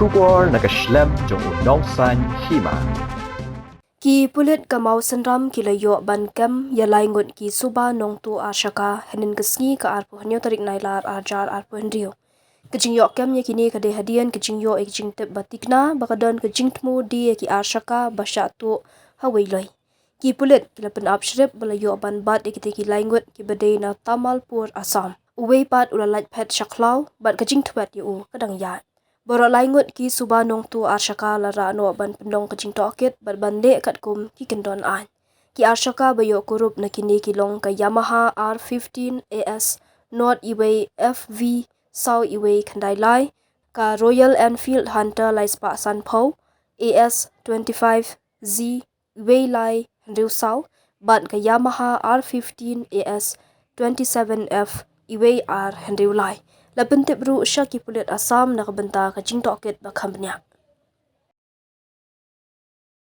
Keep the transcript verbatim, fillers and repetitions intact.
Khubor na ka shlem jong u nongsan hima. Ki pulit ka Mawsynram ki la ïoh ban kem ïa lai ngut ki suba nongtuh ar shaka hynnin ka sngi ka arphew hynñiew tarik Nailar arhajar arphew hynriew. Ka jingïoh kem ïa kine ka dei hadien ka jingïoh ïa ka jingtip ba tikna ba ka don ka jingthmu die ïa ki ar shaka ba shah tuh ha wei loi. Ki pulit ki la pynap shrip ba la ïoh ban bat ïa kitei ki lai ngut kiba dei na Tamalpur, Assam. Uwei pat u la lait phet sha khlaw bad ka jingthwet ïa u ka dang ïaid. Baroh lai ngut ki suba nongtuh ar shaka la rah noh ban pynlong ka jingtohkit bad ban leh katkum ki kyndon aiñ. Ki ar shaka ba ïoh kurup na kine ki long ka Yamaha R fifteen A S not iwei F V saw iwei khyndai lai, ka Royal Enfield Hunter lai spah sanphew A S twenty-five Z iwei lai hynriew saw bad ka Yamaha R fifteen A S twenty-seven F iwei ar hynriew lai. La pyntip ruh sha ki pulit Assam na ka bynta ka jingtohkit ba kham bniah.